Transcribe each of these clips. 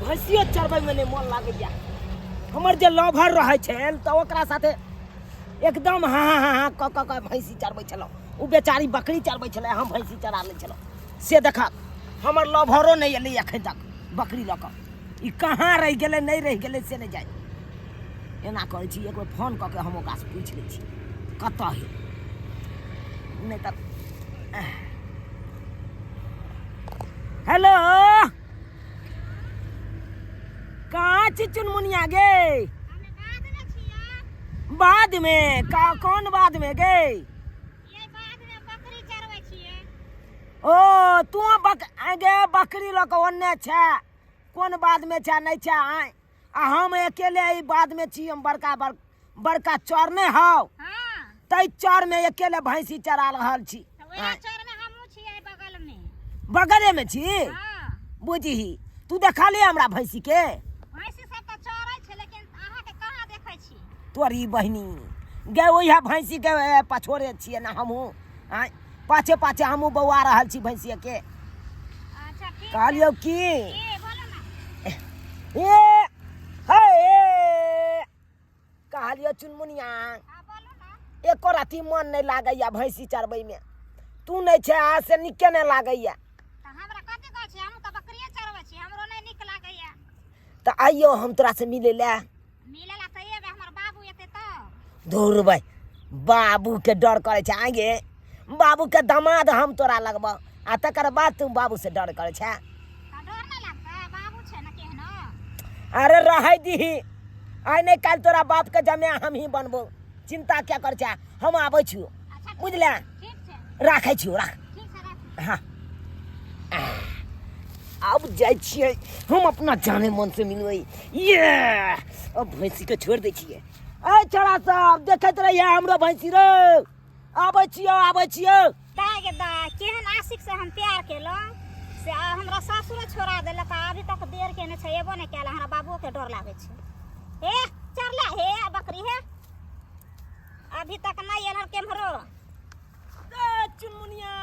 भैंसियो चरबैमे नहि मोन लागैया। हमर जे लभर रहै छल तऽ ओकरा साथे एकदम हाँ हाँ हाँ हाँ कऽ कऽ कऽ भैंसी चरबै छलहुँ। ओ बेचारी बकरी चरबै छलै, हम भैंसी चरा लै छलहुँ। से देखक हमर लभरो नहि एलै एखन तक बकरी लऽ कऽ। ई कहाँ रहि गेलै नहि रहि गेलै से नहि जानि। एना करै छी, एक बेर फोन कऽ के हम ओकरासँ पूछि लै छी कतऽ है, नहि तऽ। हेलो, कहाँ छी चुनमुनिया गे? बाद में का? कौन बाद में गे? ओ तू बक गे बकरी लऽ कऽ ओन्ने छै, कोन बाद में छै? नहि छै आय, आ हम अकेले एहि बाद में छी। हम बड़का बड़ बड़का चर नहि हौ, तै चर में अकेले भैंसी चरा रहल छी। बगले में छी बुझही। तू देखलियै हमरा भैंसी के? तोरी बहिनी गे, ओहे भैंसी के पछोड़े छियै ने हमहूँ। आँय, पाछे पाछे हमहूँ बौआ रहल छी भैंसिए के। कहलियौ की ए हे, कहलियौ चुनमुनिया, एको रति मन नहि लागैया भैंसी चरबैमे। तू नहि छै आ से नीके नहि लागैया। तऽ आइयो हम तोरा से मिलै लए। धुर भाई, बाबू के डर करै छै? आगे बाबू के दामाद हम तोरा लगब आ तकर बाद तू बाबू से डर करै छै? अरे रहै दीही, आइ नहि काल्हि तोरा बाप के जमे हम ही बनबो, चिंता क्या कर छै। हम आबै छियो, बुझले? राखै छियो, राख। हाँ, आब जाइ छियै हम अपना जाने मन से मिलबै। ये अब भैंसी के छोड़ि दै छियै। ए छोड़ा सब देखैत रहिए हमरो भैंसी रे। आबै छियो, आबै छियो। दाय गे दाय, केहन आशिक से हम प्यार केलहुँ से आ हमरा सासुरे छोड़ा देलक आ अभी तक देर केने छै, एबो नहि कयल। हमरा बाबुओ के डर लागै छै। हे चरला, हे बकरी, हे अभी तक नहि एल हन केम्हरो। ए चुनमुनिया,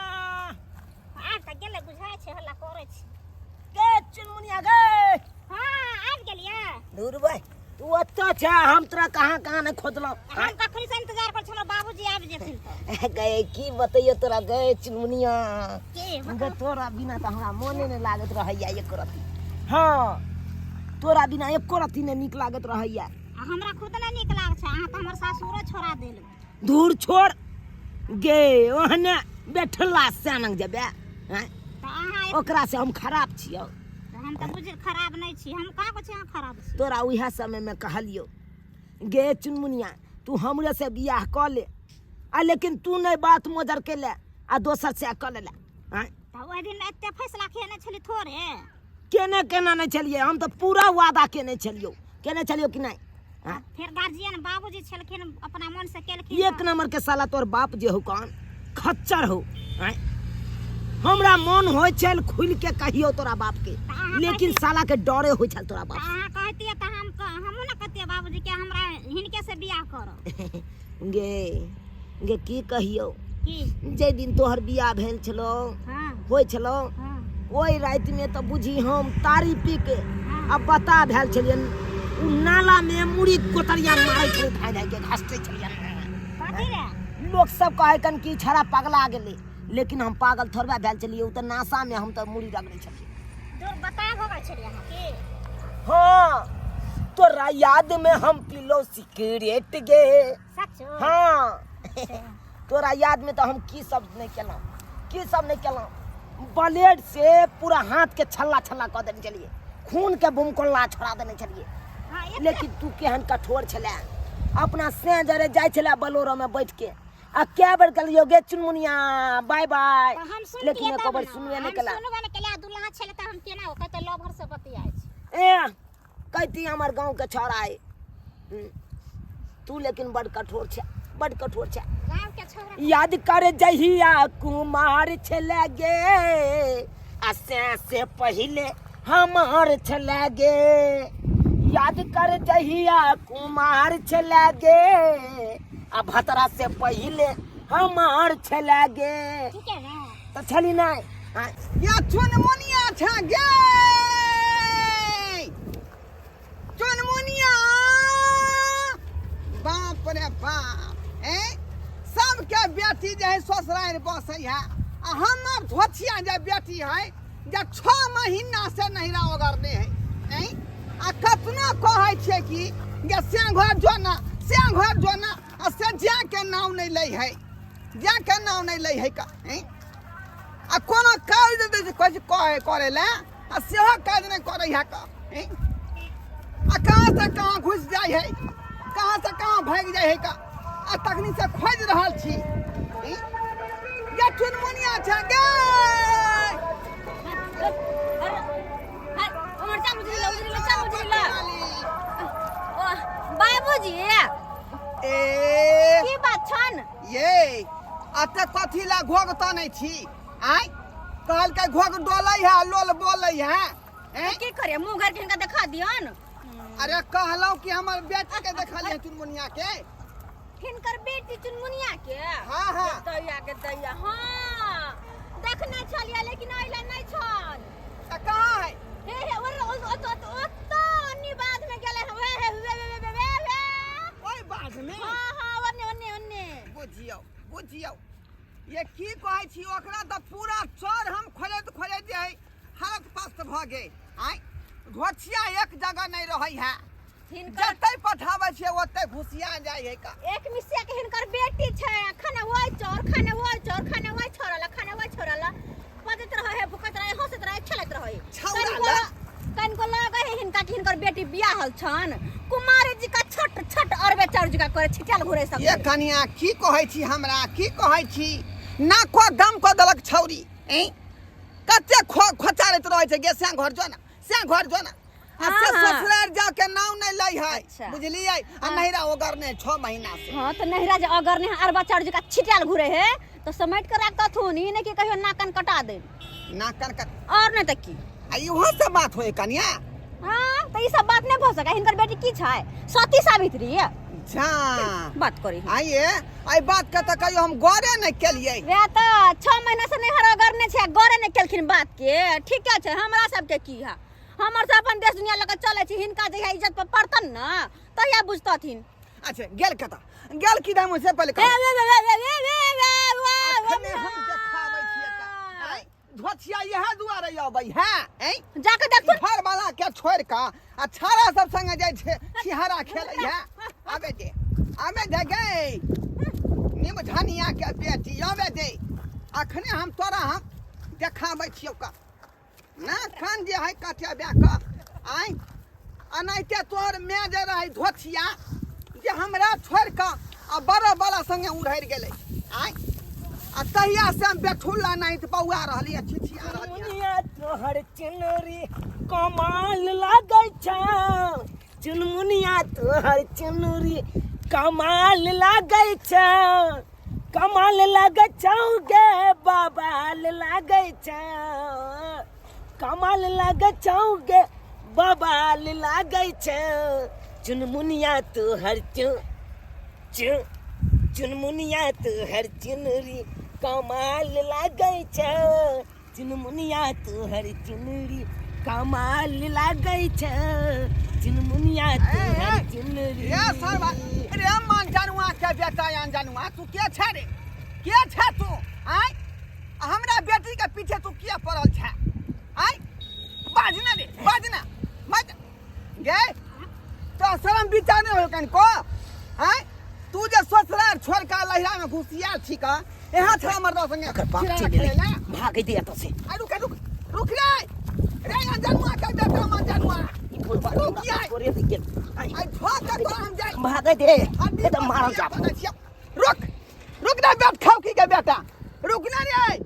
आबि तऽ गेलै, बुझाइ छै हल्ला करै छै। गे चुनमुनिया गे। हँ, आबि गेलियै। दूर भाई, तू ओतऽ छै, हम तोरा कहाँ कहाँ नहि खोजलहुँ। हम कखन से इंतजार करै छी, हमर बाबूजी आबि जेथिन तऽ। गए की बतैयो तोरा गए चुनमुनिया। की? गे, तोरा बिना तऽ हमरा मोने नहि लागैत रहैया एको रत्ती। हँ, तोरा बिना एको रत्ती नहि नीक लागैत रहैया। आ हमरा खुद नहि नीक लागै छै, अहाँ तऽ हमर सासुरो छोड़ा देलहुँ। दूर छोड़ गे, ओहने बैठला सैनक जेबे हैं? तऽ अहाँ ओकरा से हम खराब छियौ? तऽ हम तऽ बुझ खराब नहि छी, हम कहाँ कहै छी अहाँ खराब छी। तोरा उएह समयमे कहलियौ गे चुनमुनिया, तू हमरे से बियाह कऽ ले, आ लेकिन तू नहि बात मोजर के ले आ दोसर से कऽ लेले आँय। तऽ ओहि दिन एते फैसला केने छली थोड़े? केने केना नहि छलियै, हम तऽ पूरा वादा केने छलियौ। केने छलियौ कि नहि आँय? फेर गार्जियन बाबूजी छलखिन, अपना मन से केलखिन। एक नंबर के साला तोर बाप जे हो, कौन खच्चर हो आँय। हमरा मन होइ छल खुलि के कहियौ तोरा बाप के, लेकिन साला के डरे होइ छल तोरा बाप। तऽ अहाँ कहतियै तऽ हम हमहूँ ने कहतियै बाबूजी के हमरा हिनके से बियाह करब। गे गे, की कहियौ की? जे दिन तोहर बियाह भेल छलौ, होइ छलौ, ओहि रातिमे तऽ बुझी हम तारी पी के आ बता भेल छलियन। ओ नालामे मुड़ी कोतरिया मारै छलै, धाइ धाइ के घसटै छलियन। कथी रे? लोक सब कहै कन कि छड़ा पगला गेलै, लेकिन हम पागल थोड़बे भेल छलियै। ओ तऽ नाशामे हम तऽ मुड़ी रगड़ै छलियै। दूर बता भऽ गेल छलियै अहाँ की? हाँ, तोरा याद में हम पीलो सिगरेट गे। सचो? हाँ, तोरा याद में तो हम की सब नहीं केलहुँ, की सब नहीं केलहुँ। ब्लेड से पूरा हाथ के छल्ला छल्ला कऽ देने छलियै, खून के बुमकोल्ला छोड़ा देने छलियै। लेकिन तू केहन कठोर छलै, अपना से जरे जाइ छलै बलोरो में बैठ के आ कए बेर कहलियौ गे चुनमुनिया बाय बाय, तऽ हम सुनतियै लेकिन तब एको बेर ने। सुनबे नहि हम केला। सुनबे नहि केला, दुल्हा छलै तऽ हम केना कहतै लवर से बतियाइ छै। ए कहती हमर गाँव के छौड़ा है। तू लेकिन बड़ कठोर छै, बड़ कठोर छै। गाँव के छौड़ा याद कर जहिया कुमार छले गे, आ से से पहिले हमार छले गे। याद कर जहिया कुमार छले गे, आ भतरा से पहिले हमार छले गे। ठीक है ना? तऽ छली नहि आँय। या चुनमुनिया छा गे। हंसै है आ हमर धोछिया जे बेटी है जे 6 महीना से नहिरा ओगरने है ऐं आ कतना कहै छियै कि जे से घर जो ना से घर जो ना आ से जा के नाम नहि लै है जा के नाम नहि लै है का ऐं आ कोनो काज दे दै छै कहै छै कहै करै लए आ सेहो काज नहि करै है का ऐं आ कहाँ से कहाँ घुसि जाइ है कहाँ से कहाँ भागि जाइ है का आ तखनी से खोजि रहल छी ई? गे चुनमुनिया छै गे बाबूजी ए की बात छन ये अते कथी ला घोघ तनै छी आय कहलकै घोघ डोलै है लोल बोलै है हैं? की करे मुंह घर के हिनका देखा दियन अरे कहलहुँ कि हमर बेटी के देखलियै चुनमुनिया के हिनकर बेटी चुनमुनिया के हाँ हाँ दैया के दैया हाँ देखने छलियै लेकिन अइला नहि छल तऽ कहाँ है हे हे ओर ओत ओत ओत अन्नी बाध में गेलै हे हे वे वे वे वे वे ओहि बाध में हाँ हाँ ओन्ने ओन्ने ओन्ने बुझियौ बुझियौ ये की कहै छी ओकरा तऽ पूरा चर हम खोजैत खोजैत जे है हालत पस्त भऽ गेल आँय घोचिया एक जगह नहि रहै है हिनकर जतै पठाबै छियै ओतै घुसिया जाइ है का एक मिसिया के हिनकर बेटी छै खाना होय चोर खाना होय चोर खाना होय छोड़ला खाना होय छोड़ला बजैत रहे है भुकैत रहे हंसैत रहे खेलैत रहे छौड़ा कनिको ला। कनिको लगे है हिनका कि हिनकर बेटी बियाहल छन कुमारी जी का छट छट अरबे चाउर जी का करे छिटियाल घुरे सब ये कनिया की कहै छी हमरा की कहै छी नाको दम कऽ देलक छौरी ऐं कते खो खोचारैत रहै छै गे सैं घर जो ना सैं घर जो ना आ से हाँ, हाँ। ससुरार जा के नाम नहीं लै है अच्छा। बुझलियै आ नहिरा ओगरने 6 महीना से हाँ तो नहिरा जे अगर नहीं अरबा चाउर जी का छिटियाल घुरे है तो समेट के रखतथुन ई नहीं कि कहियो नाकन कटा दे नाक कान कट और नहीं तो की आ इहो सब बात होय कनिया हाँ तो ई सब बात नहीं भऽ सकै हिनकर बेटी की छै सती सावित्री है जा बात करी आइए एहि बात के तऽ कहियो हम गौरे नहि केलियै वएह तऽ 6 महीना से नैहर अगर नहि छै गौरे नहि केलखिन बात के ठीके छै हमरा सबके की है हमर सब अपन देश दुनिया लऽ कऽ चलै छी हिनका जहिया इज्जत पर पड़तन ने तहिया बुझतथिन अच्छा गेल कतऽ गेल की दाम से पहिले ए, कहू। वे, वे, वे, वे, वे, वे, वे, वे, अखने हम देखाबै छियै तऽ आँय धोछिया इएह दुआरे अबै है ऐं जाके देखथुन घर वाला के छोड़ कऽ आ छाड़ा सब संगे जाइ छै छिहारा खेलै है आबे दे आबे दे गे निम धनिया के बेटी आबे दे अखने हम तोरा हम देखाबै छियौ का ना खान जे है कटे बे कऽ आँय अनाहिते तोहर माय जे रहै धोछिया जे हमरा छोड़ि कऽ आ बड़ा बड़ा संगे उड़हरि गेलै आँय आ तहिया से हम बेठुल्ला नहीं तऽ बौआ रहलियै छिछिया रहलियै चुनमुनिया तोहर चुनरी कमाल लागै छौ चुनमुनिया तोहर चुनरी कमाल लागै छौ कमाल लागै छौ गे बबाल लागै छौ कमाल लागै छौ गे बबाल लागै छौ चुनमुनिया तोहर चु चु चुनमुनिया तोहर चुनरी कमाल लागै छौ चुनमुनिया तोहर चुनरी कमाल लागै छौ चुनमुनिया तोहर चुनरी रे सरवा रे मान जानुआ के बेटा आन जानुआ तू के छे रे के छे तू आय आ हमरा बेटी के पीछे तू किया पड़ल छे आय बाज ना रे बाज ना बाज गे तो शरम विचार नहीं हो कनको आय तू जे ससुराल छोड़ के लहिरा में घुसिया छी का यहाँ छड़ा मर्दा संगे एकर बाप छिड़ा चलि गेलै खेले भागै दे एतऽ से आ रुक रुक रुक रे रे यहाँ जनुआ के बेटा मन जनुआ ई बुढ़बा रुक जाय। तोरे भी गेल आइ, आई ठोक के तोरा हम जाय भागै दे हड्डी एकदम मारल पर जाब बनै छियौ। रुक रुक ना बैठ खाओ की के बेटा रुक ना रे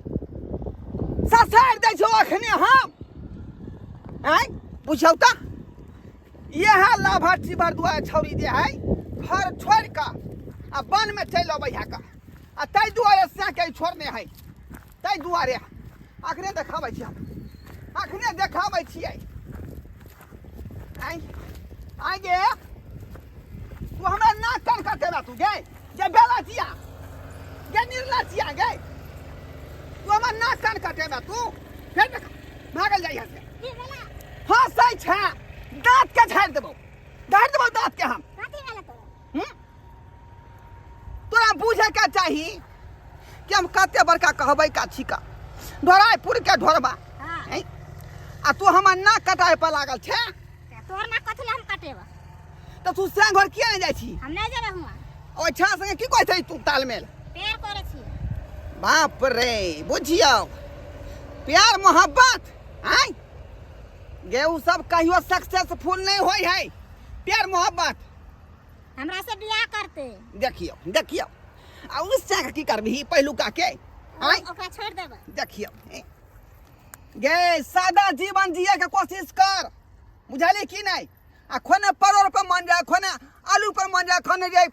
ससार दै छौ अखने हम आय बुझौ त इएह लाभा चिबर दुआरे छौरी जे है घर छोड़ कऽ आ वन में चलि अबै है कऽ आ ताहि दुआरे से के छोड़ने है ताहि दुआरे अखने देखाबै छी हम अखने देखाबै छियै आय आय गे तू हमरा नाक कान कटेबा तू गे जे बेला चिया गे निर्ला चिया गे तू हमरा नाक कान कटेबा तू फेर देख भागल जाइ से की भेला हाँ सही छै दाँत के झाड़ि देबौ झाड़ि देबौ दाँत के हम कथी भेला तोरा हम्म? तोरा बुझे के चाही कि हम कते बड़का कहबै का छिका ढोरायपुर के ढोरबा। हाँ। हैं? आ तू हमर नाक कटाए पर लागल छे। तऽ तोहर नाक कथी लए हम कटेबऽ? तऽ तू सैं घर किया नहि जाइ छी? हम नहि जेबै हुआँ। ओहि छा संगे की कहै छै तू तालमेल? प्यार करै छी। बाप रे, बुझियौ प्यार मोहब्बत आय गे, उ सब कहियो सक्सेसफुल नहि होइ है प्यार मोहब्बत। हमरा से बियाह करते। देखियौ देखियौ, आ उस जाके की करबही पहिलुका के? आय ओकरा छोड़ देबै। देखियौ गे, सादा जीवन जिए के कोशिश कर, बुझलियै की नहि? आ खोने परोड़ पर मन जाय, खोने आलू पर मन जाय, खोने जाय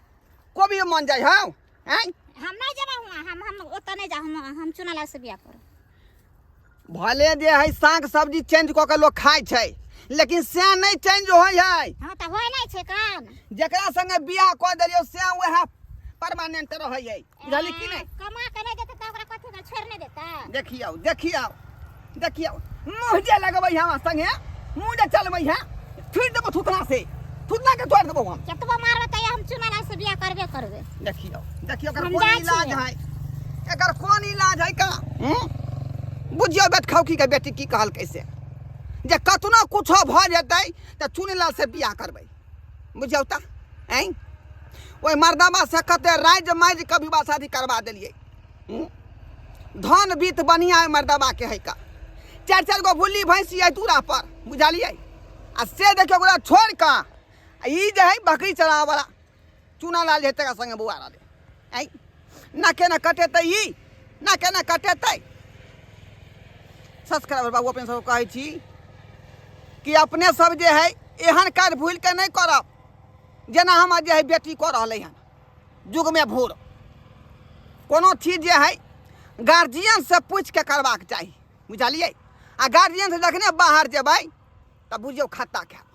कोबी पर मन जाय। हँ आँय हम नहीं जेबै हुआँ, हम ओतऽ नहीं जा, हम चुनालाल से बियाह करब। भले जे है साग सब्जी चेंज कऽ के लोग खाइ छै, लेकिन से नहि चेंज होइ है। हाँ तऽ होइ नहि छै कान। जकरा संगे बियाह कऽ देलियौ से वएह परमानेंट रहै है, बुझलियै की नहि? कमा के नहि देतै तऽ ओकरा कथी के छोड़ि नहि देतै? देखियौ देखियौ देखियौ, मुँह जे लगबै है हमरा संगे, मुँह जे चलबै है, थुड़ि देबो थुथना से, थुथना के तोड़ि देबो हम। केतबो मारबै तैयो हम चुनालाल से बियाह करबे करबै। देखियौ देखियौ, एकर हम कोन जाइ इलाज छियै। है? एकर कोन इलाज है का? बुझियौ बेटखौकी के बेटी की कहलकै से जे कतनो कुछो भऽ जेतै तऽ चुनिलाल से बियाह करबै। बुझियौ तऽ ऐं ओहि मर्दाबा से कते राजि माजि कऽ विवाह शादी करबा देलियै। धन बीत बढ़िआँ ओहि मर्दाबा के है का, चारि चारि गो भुल्ली भैंसी है दूरा पर, बुझलियै? आ से देखियौ ओकरा छोड़ि कऽ आ ई जे है बकरी चराबऽवला चूनालाल जे है तकरा संगे बौआ रहलै। ऐं ना केना कटेतै ई, ना केना कटेतै। सब्सक्राइबर बाबू, अपने सब कहै छी कि अपने सब जे है एहन काज भूलि कऽ नहि करब जेना हमर जे है बेटी कऽ रहलै हन युगमे भूर। कोनो चीज जे है गार्जियनसँ पूछि कऽ करबाक चाही, बुझलियै? आ गार्जियनसँ जखने बाहर जेबै तऽ बुझियौ खत्ता खायब।